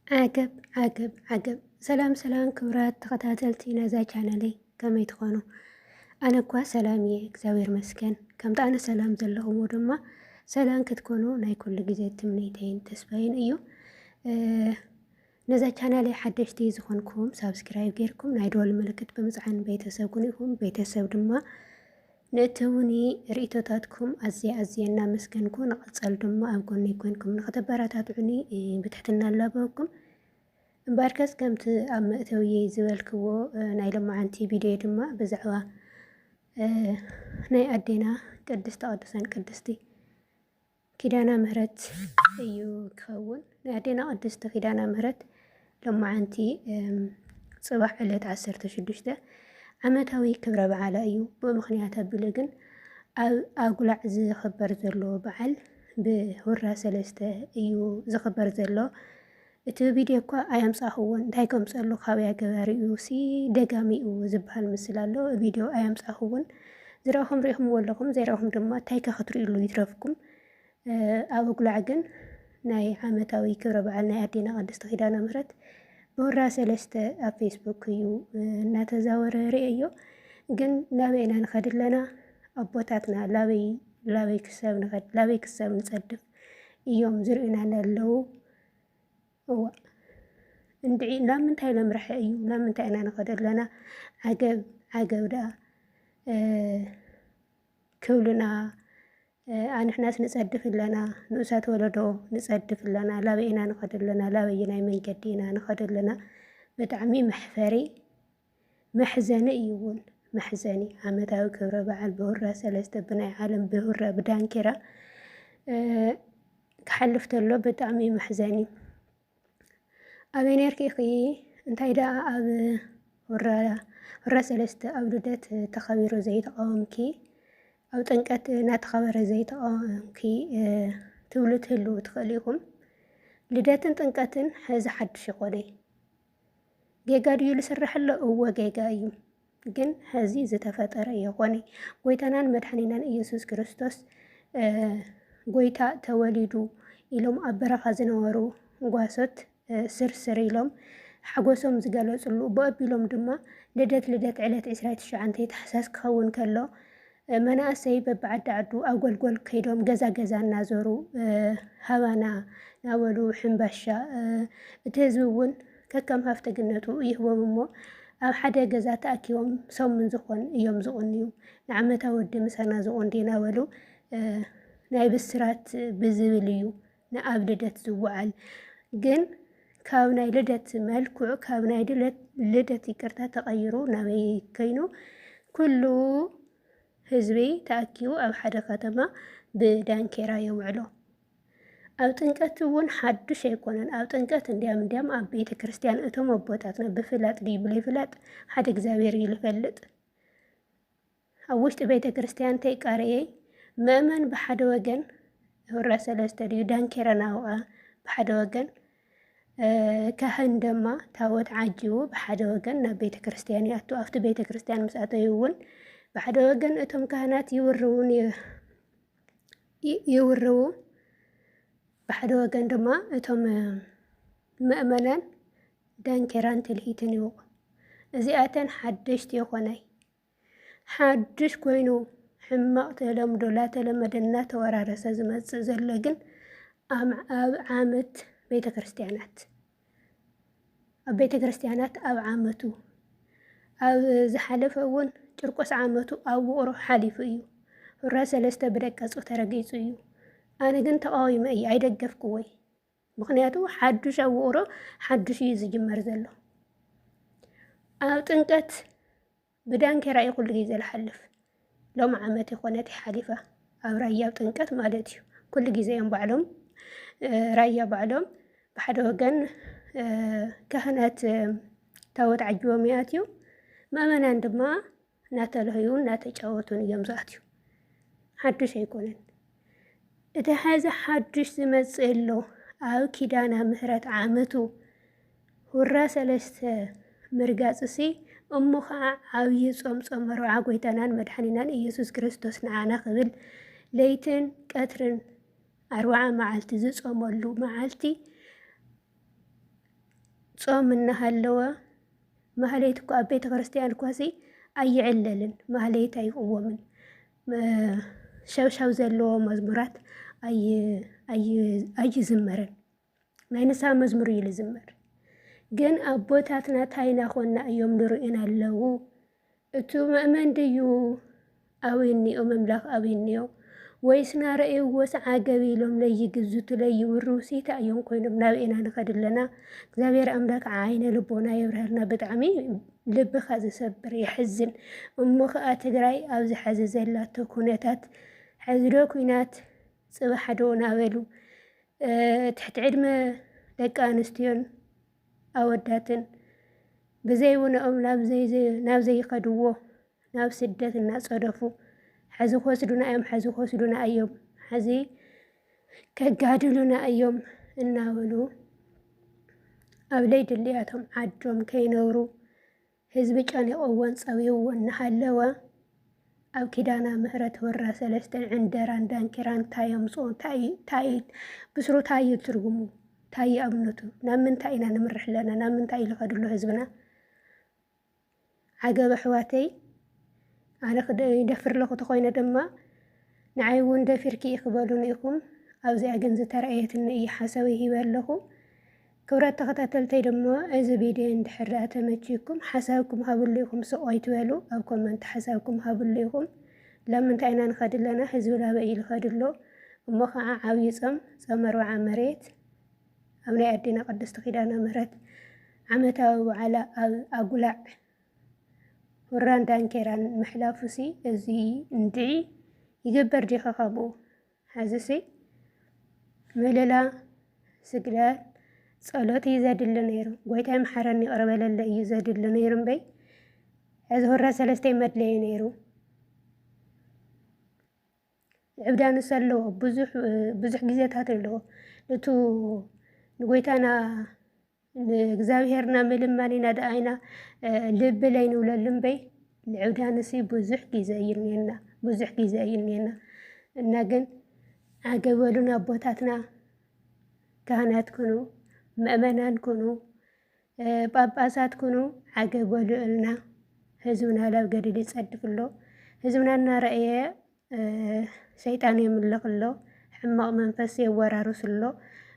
ዓገብ ዓገብ ዓገብ። ሰላም ሰላም ክቡራት ተኸታተልቲ ናይዛ ቻነለይ፣ ከመይ ትኾኑ? ኣነ እኳ ሰላም እየ እግዚኣብሔር መስገን። ከምቲ ኣነ ሰላም ዘለኹምዎ ድማ ሰላም ክትኮኑ ናይ ኩሉ ግዜ ትምኒተይን ተስፋይን እዩ። ነዛ ቻናለይ ሓደሽቲ ዝኾንኩም ሳብስክራይብ ጌርኩም ናይ ደወል ምልክት ብምጽዓን ቤተሰብ ኩኑ ኢኹም። ቤተሰብ ድማ ንእትህቡኒ ርእይቶታትኩም ኣዝየ ኣዝየ እናመስገንኩ፣ ንቐጻሊ ድማ ኣብ ጎነይ ኮንኩም ንኽተበረታትዑኒ ብትሕትና እላበወኩም። እምበኣርከስ ከምቲ ኣብ መእተውየይ ዝበልክዎ፣ ናይ ሎማዓንቲ ቪድዮ ድማ ብዛዕባ ናይ ኣዴና ቅድስተ ቅዱሳን ቅድስቲ ኪዳነ ምህረት እዩ ክኸውን። ናይ ኣዴና ቅድስቲ ኪዳነ ምህረት ሎማዓንቲ፣ እም፣ ጽባሕ ዕለት ዓሰርተ ሽዱሽተ ዓመታዊ ክብረ በዓላ እዩ። ብምኽንያት ኣቢሉ ግን ኣብ ኣጉላዕ ዝኽበር ዘሎ በዓል ብሁራ ሰለስተ እዩ ዝኽበር ዘሎ። እቲ ቪድዮ እኳ ኣየምጻኹዎን፣ እንታይ ከምጸሉ ካበይ ኣገባሪኡ ሲ ደጋሚኡ ዝበሃል ምስል ኣሎ። ቪድዮ ኣየምጻኹዎን። ዝረእኹም ሪእኹምዎ ኣለኹም፣ ዘይረእኹም ድማ እንታይ ከ ክትርእዩሉ ይትረፍኩም። ኣብ ኣጉላዕ ግን ናይ ዓመታዊ ክብረ በዓል ናይ ኣዴና ቅድስቲ ኪዳነ ምህረት ብሁራ ሰለስተ ኣብ ፌስቡክ እዩ እናተዛወረ ርእየዮ። ግን ናበይ ኢና ንኸድ ኣለና? ኣቦታትና ላበይ ላበይ ክሳብ ንኸድ፣ ላበይ ክሳብ ንጸድፍ እዮም ዝርእዩና ኣለዉ። እዋ እንድዒ ናብ ምንታይ ለምርሐ እዩ? ናብ ምንታይ ኢና ንኸድ ኣለና? ዓገብ ዓገብ ደኣ፣ እ፣ ክብሉና፣ እ፣ ኣንሕናስ ንጸድፍ ኣለና፣ ንኡሳት ወለዶ ንጸድፍ ኣለና። ላበይ ኢና ንኸድ ኣለና? ላበየናይ መንገዲ ኢና ንኸድ ኣለና? ብጣዕሚ መሕፈሪ፣ መሕዘኒ እዩ እውን፣ መሕዘኒ። ዓመታዊ ክብረ በዓል ብሁራ ሰለስተ ብናይ ዓለም ብሁራ ብዳንኬራ፣ እ፣ ክሓልፍ ተሎ ብጣዕሚ መሕዘኒ። ኣበይ ነርኪ ኢኺ? እንታይ ደኣ ኣብ ሁራ፣ ሁራ ሰለስተ ኣብ ልደት ተኸቢሩ ዘይተቃወምኪ፣ ኣብ ጥምቀት እናተኸበረ ዘይተቃወምኪ፣ እ፣ ትብሉ ትህልዉ ትኽእሉ ኢኹም። ልደትን ጥምቀትን ሕዚ ሓድሽ ይኾነይ። ጌጋ ድዩ ዝስራሕ ኣሎ? እወ ጌጋ እዩ። ግን ሕዚ ዝተፈጠረ የኾነይ። ጎይታናን መድሓኒናን ኢየሱስ ክርስቶስ፣ እ፣ ጎይታ ተወሊዱ ኢሎም ኣብ በረኻ ዝነበሩ ጓሶት፣ እ፣ ስርስር ኢሎም ሓጎሶም ዝገለጽሉ፣ ብኣቢሎም ድማ ልደት፣ ልደት ዕለት ዕስራ ትሽዓተ ታሕሳስ ክኸውን ከሎ፣ እ፣ መናእሰይ በብዓዲ ዓዱ ኣብ ጎልጎል ከይዶም ገዛ ገዛ እናዞሩ፣ እ፣ ሃባና እናበሉ ሕምባሻ፣ እ፣ እቲ ህዝቢ እውን ከከም ሃፍተግነቱ ይህቦም እሞ፣ ኣብ ሓደ ገዛ ተኣኪቦም ሰሙን ዝኾን እዮም ዝቑንዩ። ንዓመታ ወዲ ምሳና ዝቑንዲ እናበሉ፣ እ፣ ናይ ብስራት ብዝብል እዩ ንኣብ ልደት ዝወዓል። ግን ካብ ናይ ልደት መልክዑ፣ ካብ ናይ ልደት፣ ልደት ይቅርታ፣ ተቐይሩ ናበይ ከይኑ፣ ኩሉ ህዝቢ ተኣኪቡ ኣብ ሓደ ከተማ ብዳንኬራ የውዕሎ። ኣብ ጥምቀት እውን ሓዱሽ ኣይኮነን። ኣብ ጥምቀት እንዲያም፣ እንዲያም ኣብ ቤተ ክርስቲያን እቶም ኣቦታትና ብፍላጥ ድዩ ብለይ ፍላጥ ሓደ እግዚኣብሔር እዩ ዝፈልጥ። ኣብ ውሽጢ ቤተ ክርስቲያን ተይቃረየ ምእመን ብሓደ ወገን፣ ሁራ ሰለስተ ድዩ ዳንኬራ ናውቃ ብሓደ ወገን፣ እ፣ ካህን ድማ ታቦት ዓጂቡ ብሓደ ወገን ናብ ቤተ ክርስቲያን ይኣቱ። ኣብቲ ቤተ ክርስቲያን ምስ ኣተዩ እውን ብሓደ ወገን እቶም ካህናት ይውርውን ይ-፣ ይ-፣ ይውርዉ፣ ብሓደ ወገን ድማ እቶም፣ እ፣ ምእመናን ዳንኬራን ትልሂትን ይውቁ። እዚኣተን ሓደሽቲ ይኾናይ። ሓድሽ ኮይኑ ሕማቕ ተለምዶ ላተለመደ እናተወራረሰ ዝመጽእ ዘሎ ግን ኣብ፣ ኣብ ዓመት ቤተ ክርስቲያናት፣ ኣብ ቤተ ክርስቲያናት ኣብ ዓመቱ፣ ኣብ ዝሓለፈ እውን ጭርቆስ ዓመቱ ኣብ ውቕሮ ሓሊፉ እዩ። ሁራ ሰለስተ ብደቀጹ ተረጊጹ እዩ። ኣነ ግን ተቃዊመ እየ፣ ኣይደገፍክዎይ። ምኽንያቱ ሓዱሽ ኣብ ውቕሮ ሓዱሽ እዩ ዝጅመር ዘሎ። ኣብ ጥምቀት ብዳንኬራ እዩ ኩሉ ግዜ ዝሓልፍ። ሎም ዓመት ይኾነት ሓሊፋ። ኣብ ራያ ኣብ ጥምቀት ማለት እዩ። ኩሉ ግዜ እዮም ባዕሎም፣ እ፣ ራያ ባዕሎም ብሓደ ወገን፣ እ፣ ካህናት፣ እ፣ ታቦት ዓጅቦም ይኣትዩ። ምእመናን ድማ እናተለህዩ እናተጫወቱን እዮም ዝኣትዩ። ሓዱሽ ኣይኮነን። እቲ ሐዚ ሓዱሽ ዝመጽእ ኣሎ ኣብ ኪዳነ ምህረት ዓመቱ ሁራ ሰለስተ ምርጋጽሲ እሞ ኸዓ ዓብዪ ጾም ጾመ ኣርብዓ ጎይታናን መድሓኒናን ኢየሱስ ክርስቶስ ንዓና ክብል ለይትን ቀትርን ኣርብዓ መዓልቲ ዝጾመሉ መዓልቲ ጾም እናሃለወ፣ ማህሌት እኮ ኣብ ቤተ ክርስቲያን እኳሲ ኣይዕለልን፣ ማህሌት ኣይቕወምን። መ-፣ ሸውሸው ዘለዎ መዝሙራት ኣይ-፣ ኣይ-፣ ኣይዝመርን። ናይ ንስሓ መዝሙር እዩ ዝዝመር። ግን ኣቦታትና ታይ እናኾንና እዮም ንርእዩና ኣለዉ? እቱ መእመን ድዩ ኣበይ እኒኦ? መምላኽ ኣበይ እኒኦ? ወይስ ናረእይዎስ ዓገብ ኢሎም ለይግዝቱ ለይውርውሲ እንታይ እዮም ኮይኖም ናበኤና ንኸድ ኣለና? እግዚኣብሔር ኣምላክ ዓይነ ልቦና የብርሃልና። ብጣዕሚ ልብኻ ዝሰብር የሕዝን። እሞ ኸኣ ትግራይ ኣብዚ ሐዚ ዘላቶ ኩነታት፣ ሐዚ ዶ ኩናት ጽባሕ ዶ እናበሉ፣ እ፣ ትሕቲ ዕድመ ደቂ ኣንስትዮን ኣወዳትን ብዘይውነኦም ናብ ዘይ-፣ ናብ ዘይኸድዎ ናብ ስደት እናጸደፉ፣ ሐዚ ክወስዱና እዮም፣ ሐዚ ክወስዱና እዮም፣ ሐዚ ከጋድሉና እዮም እናበሉ ኣብ ለይድልያቶም ዓዶም ከይነብሩ ህዝቢ ጨኒቕዎን ጸቢብዎን እናሃለወ፣ ኣብ ኪዳነ ምህረት ሁራ ሰለስተን ዕንደራን ዳንኪራን እንታይ የምጽኦ? እንታይ፣ እንታይ፣ ብስሩ እንታይ እዩ ትርጉሙ? እንታይ እዩ ኣብነቱ? ናብ ምንታይ ኢና ንምርሕ ኣለና? ናብ ምንታይ እዩ ዝኸድሉ ህዝብና? ዓገብ ኣሕዋተይ፣ ኣነ ክደ-፣ ይደፍር ኣለኹ ተኾይነ ድማ ንዓይ እውን ደፊርኪ ኢኺ በሉኒ ኢኹም። ኣብዚኣ ግን ዝተረኣየትኒ እየ ሓሳበይ ሂበ ኣለኹ። ክብራት ተኸታተልተይ ድማ እዚ ቪድዮ እንድሕር ደኣ ተመችይኩም ሓሳብኩም ሃብሉ ኢኹም። ስቕ ኣይትበሉ፣ ኣብ ኮመንት ሓሳብኩም ሃብሉ ኢኹም። ላብ ምንታይ ኢና ንኸድ ኣለና? ህዝቢ ላበይ እዩ ዝኸድ ኣሎ? እሞ ኸዓ ዓብዪ ጾም፣ ጾመ ኣርብዓ መሬት ኣብ ናይ ኣዴና ቅድስቲ ኪዳነ ምህረት ዓመታዊ በዓላ ኣብ ኣጉላዕ ሁራን ዳንኬራን ምሕላፉሲ እዚ እንድዒ ይግበር ዲኸ ከምኡ? ሕዚሲ ምህለላ፣ ስግደት፣ ጸሎት እዩ ዘድሊ ነይሩ። ጎይታይ መሓረኒ ይቕረ በለለይ እዩ ዘድሊ ነይሩ እምበይ፣ ሕዚ ሁራ ሰለስተ መድለዩ ነይሩ። ዕብዳንስ ኣለዎ፣ ብዙሕ፣ ብዙሕ ግዜታት ኣለዎ። ነቱ ንጎይታና ንእግዚኣብሄርና ምልማን ኢና ደኣ ኢና፣ እ፣ ልቢ ለይንብለሉ እምበይ፣ ንዕብዳንሲ ብዙሕ ግዜ እዩ እኒኤና፣ ብዙሕ ግዜ እዩ እኒኤና። እና ግን ዓገብ በሉና ኣቦታትና፣ ካህናት ኩኑ፣ ምእመናን ኩኑ፣ እ፣ ጳጳሳት ኩኑ፣ ዓገብ በሉ እልና። ህዝብና ላብ ገደል ይጸድፍ ኣሎ። ህዝብና እናረኣየ እ፣ ሰይጣን የምልኽ ኣሎ፣ ሕማቕ መንፈስ የወራርስ ኣሎ።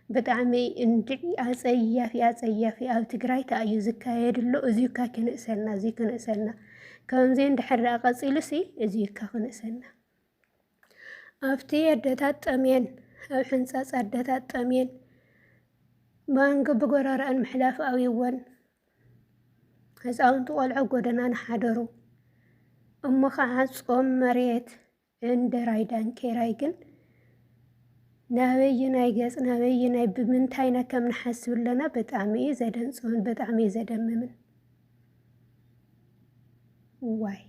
ብጣዕሚ እንድዒ ኣጸያፊ፣ ኣጸያፊ ኣብ ትግራይ እንታይ እዩ ዝካየድ ኣሎ? እዚዩ እካ ክንእሰልና፣ እዚዩ ክንእሰልና። ከምዚ እንድሕር ደኣ ቀጺሉሲ፣ እዚዩ እካ ክንእሰና። ኣብቲ ኣደታት ጠምየን፣ ኣብ ሕንጻጽ ኣደታት ጠምየን፣ ባንጊ ብጎረረኣን ምሕላፍ ኣብይወን፣ ህፃውንቲ ቆልዑ ጎደና ንሓደሩ። እሞ ኸዓ ጾም መሬት ዕንደራይ ዳንኬራይ ግን ናበይናይ ገጽ፣ ናበይናይ፣ ብምንታይና ከም ንሓስብ ኣለና ብጣዕሚ እዩ ዘደንጽውን ብጣዕሚ እዩ ዘደምምን። ዋይ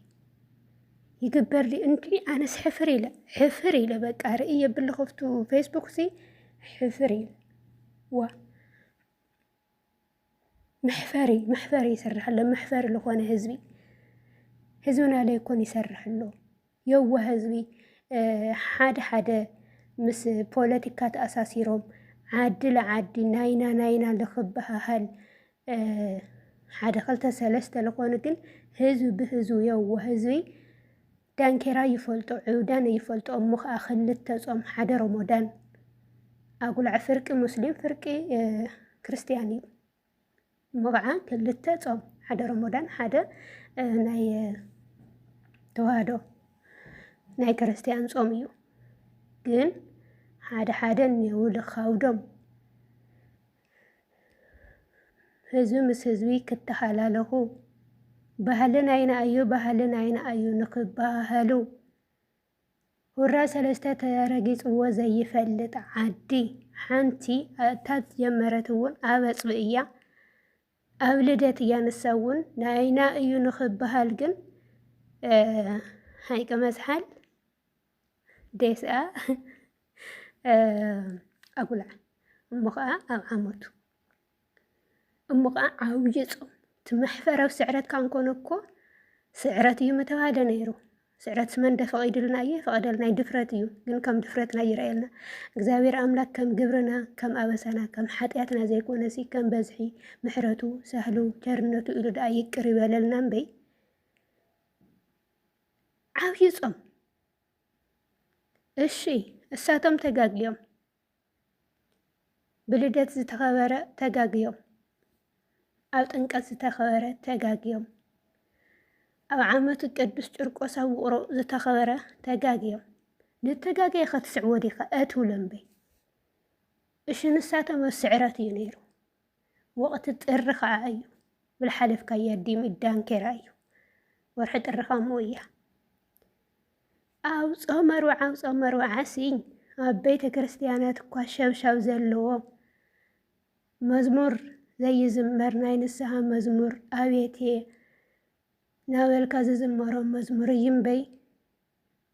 ይግበር ድዩ? እንዲ ኣነስ ሕፍር ኢለ፣ ሕፍር ኢለ በቃ ርእይ የብል ከፍቱ ፌስቡክ ሲ ሕፍር ኢለ። ዋ መሕፈሪ፣ መሕፈሪ ይሰርሕ ኣሎ። መሕፈሪ ዝኾነ ህዝቢ፣ ህዝብና ለይኮን ይሰርሕ ኣሎ። የዋህ ህዝቢ፣ እ፣ ሓደ ሓደ ምስ ፖለቲካ ተኣሳሲሮም ዓዲ ለዓዲ ናይና ናይና ልኽበሃሃል፣ እ፣ ሓደ ክልተ ሰለስተ ልኾኑ ግን ህዝቢ ብህዝቢ የዋህ ህዝቢ ዳንኬራ ይፈልጦ፣ ዕብዳን ይፈልጦ። እሞ ኸዓ ክልተ ጾም ሓደ ረሞዳን ኣጉላዕ ፍርቂ ሙስሊም ፍርቂ፣ እ፣ ክርስትያን እዩ። እሞ ኸዓ ክልተ ጾም፣ ሓደ ረሞዳን፣ ሓደ፣ እ፣ ናይ፣ እ፣ ተዋህዶ ናይ ክርስትያን ጾም እዩ። ግን ሓደ ሓደ እኒአው ልኻውዶም ህዝቢ ምስ ህዝቢ ክተሃላለኹ፣ ባህሊ ናይና እዩ፣ ባህሊ ናይና እዩ ንኽበሃሃሉ። ሁራ ሰለስተ ተረጊጽዎ ዘይፈልጥ ዓዲ፣ ሓንቲ እታ ዝጀመረት እውን ኣብ ኣጽቢ እያ። ኣብ ልደት እያ ንሳ እውን ናይና እዩ ንኽበሃል ግን፣ እ፣ ሓይቂ መዝሓል ዴስኣ፣ እ፣ ኣጉላዕ እሞ ኸዓ ኣብ ዓመቱ። እሞ ኸዓ ዓብዪ ጾም። እቲ መሕፈር ኣብ ስዕረትካ እንኮነ እኮ ስዕረት እዩ ምተባህለ ነይሩ። ስዕረት ስመ እንደ ፈቒዱልና እዩ፣ ፈቐደልና እዩ፣ ድፍረት እዩ። ግን ከም ድፍረትና ይረኣየልና። እግዚኣብሔር ኣምላክ ከም ግብርና፣ ከም ኣበሳና፣ ከም ሓጢኣትና ዘይኮነሲ፣ ከም በዝሒ ምሕረቱ፣ ሳህሉ፣ ቸርነቱ ኢሉ ደኣ ይቅር ይበለልና እምበይ። ዓብዪ ጾም። እሺ፣ እሳቶም ተጋግዮም። ብልደት ዝተኸበረ ተጋግዮም። ኣብ ጥምቀት ዝተኸበረ ተጋግዮም። ኣብ ዓመቱ ቅዱስ ቂርቆስ ኣብ ውቕሮ ዝተኸበረ ተጋግዮም። ንተጋግየ ከትስዕቦ ዲኻ? እትብሎ እምበይ። እሺ፣ ንሳቶም ኣብ ስዕረት እዩ ነይሩ። ወቕቲ ጥሪ ኸዓ እዩ። ብልሓለፍካያ ዲም ዳንኬራ እዩ። ወርሒ ጥሪ ከምኡ እያ። ኣብ ጾመ ርብዓ፣ ኣብ ጾመ ርብዓ ሲ ኣብ ቤተ ክርስቲያናት እኳ ሸብሻብ ዘለዎ መዝሙር ዘይዝመር፣ ናይ ንስሃ መዝሙር፣ ኣቤቴ ናበልካ ዝዝመሮ መዝሙር እዩ እምበይ።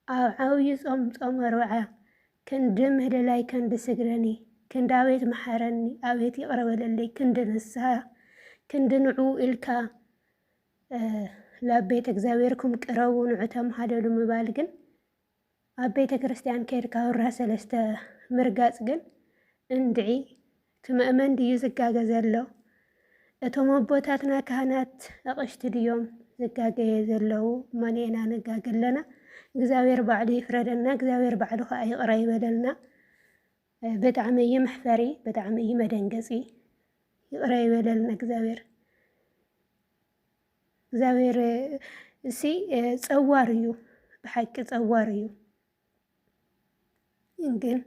ኣብ ዓብዪ ጾም፣ ጾመ ርብዓ፣ ክንዲ ምህልላይ፣ ክንዲ ስግደኒ፣ ክንዲ ኣቤት መሓረኒ፣ ኣቤት ይቕረ በለለይ፣ ክንዲ ንስሃ፣ ክንዲ ንዑ ኢልካ፣ እ፣ ላብ ቤተ እግዚኣብሔርኩም ቅረቡ፣ ንዑ ተምሃለሉ ምባል ግን፣ ኣብ ቤተ ክርስቲያን ከይድካ ሁራ ሰለስተ ምርጋጽ ግን እንድዒ፣ እቲ መእመን ድዩ ዝጋገ ዘሎ? እቶም ኣቦታትና ካህናት ኣቕሽቲ ድዮም ዝጋገየ ዘለዉ? መን ኢና ንጋገ ኣለና? እግዚኣብሔር ባዕሉ ይፍረደና፣ እግዚኣብሔር ባዕሉ ኸዓ ይቕረ ይበለልና። ብጣዕሚ እዩ መሕፈሪ፣ ብጣዕሚ እዩ መደንገጺ። ይቕረ ይበለልና እግዚኣብሔር። እግዚኣብሔር እሲ ጸዋር እዩ፣ ብሓቂ ጸዋር እዩ። ግን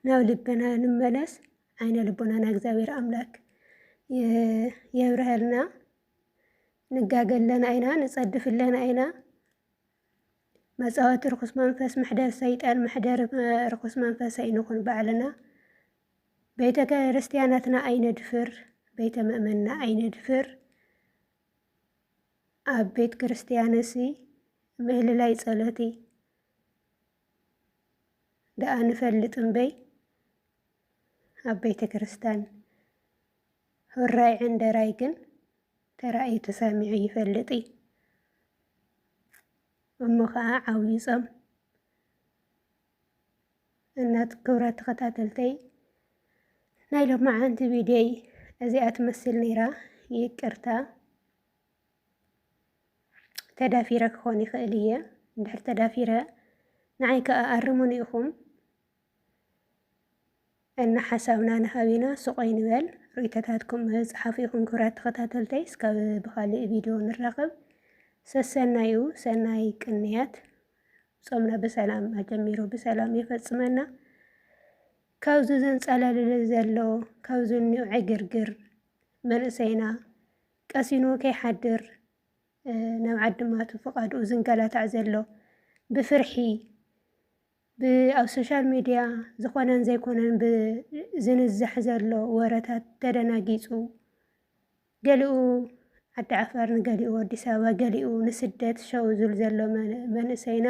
ናብ ልብና ንመለስ። ዓይነ ልቦናና እግዚኣብሔር ኣምላክ የ-፣ የብርሀልና። ንጋገ ኣለና ኢና፣ ንጸድፍ ኣለና ኢና። መጻወቲ ርኹስ መንፈስ፣ መሕደር ሰይጣን፣ መሕደር፣ እ፣ ርኹስ መንፈስ ኣይንኹን ባዕልና። ቤተ ክርስቲያናትና ኣይነድፍር፣ ቤተ መእመንና ኣይነድፍር። ኣብ ቤት ክርስቲያንሲ ምህልላይ ጸሎቲ ደኣ ንፈልጥ እምበይ፣ ኣብ ቤተ ክርስቲያን ሁራይ ዕንደራይ ግን ተራእዩ ተሰሚዑ ይፈልጥ እዩ። እሞ ኸዓ ዓብዪ ጾም። እናት ክብራት ተኸታተልተይ፣ ናይ ሎማዓንቲ ቪድዮይ እዚኣ ትመስል ነይራ። ይቅርታ፣ ተዳፊረ ክኾን ይኽእል እየ። እንድሕር ተዳፊረ፣ ንዓይ ከኣ ኣርሙኒ ኢኹም። እና ሓሳብና ንሃብ ኢና፣ ስቕ ኣይንበል። ርእይቶታትኩም ጸሓፉ ኢኹም ክብራት ተኸታተልተይ። እስካብ ብኻልእ ቪድዮ ንራኸብ። ሰሰናዩ፣ ሰናይ ቅንያት። ጾምና ብሰላም ኣጀሚሩ ብሰላም የፈጽመና። ካብዚ ዘንጸላልል ዘሎ፣ ካብዚ እኒኦ ዕግርግር መንእሰይና ቀሲኑ ከይሓድር፣ እ፣ ናብ ዓዲ ማቱ ፍቓድኡ ዝንገላታዕ ዘሎ፣ ብፍርሒ፣ ብ-፣ ኣብ ሶሻል ሚድያ ዝኾነን ዘይኮነን ብዝንዛሕ ዘሎ ወረታት ተደናጊጹ፣ ገሊኡ ዓዲ ዓፋር፣ ንገሊኡ ኣዲስ ኣበባ፣ ገሊኡ ንስደት ሸው ዝብል ዘሎ መን-፣ መንእሰይና፣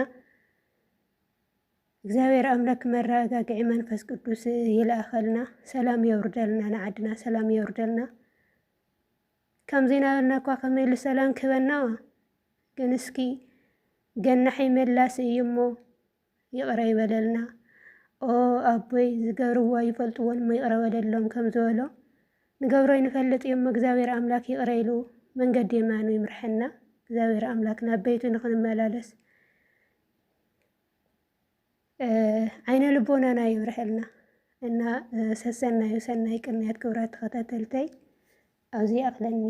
እግዚኣብሔር ኣምላክ መረጋግዒ መንፈስ ቅዱስ ይልኣኸልና፣ ሰላም የውርደልና፣ ንዓድና ሰላም የውርደልና። ከምዚ እናበልና እኳ ከመይ ኢሉ ሰላም ክህበና? ግን እስኪ ገናሒ መላሲ እዩ እሞ ይቕረ ይበለልና። ኦ ኣቦይ፣ ዝገብርዎ ይፈልጥዎን እሞ ይቕረ በለሎም ከም ዝበሎ፣ ንገብሮ ይንፈልጥ እዩ እሞ እግዚኣብሔር ኣምላክ ይቕረ ኢሉ መንገዲ የማኑ ይምርሐና። እግዚኣብሔር ኣምላክ ናብ ቤቱ ንኽንመላለስ፣ እ፣ ዓይነ ልቦናና ይብርሀልና። እና፣ እ፣ ሰሰናዩ ሰናይ ቅንያት ክብራት ተኸታተልተይ፣ ኣብዚ ይኣኽለኒ።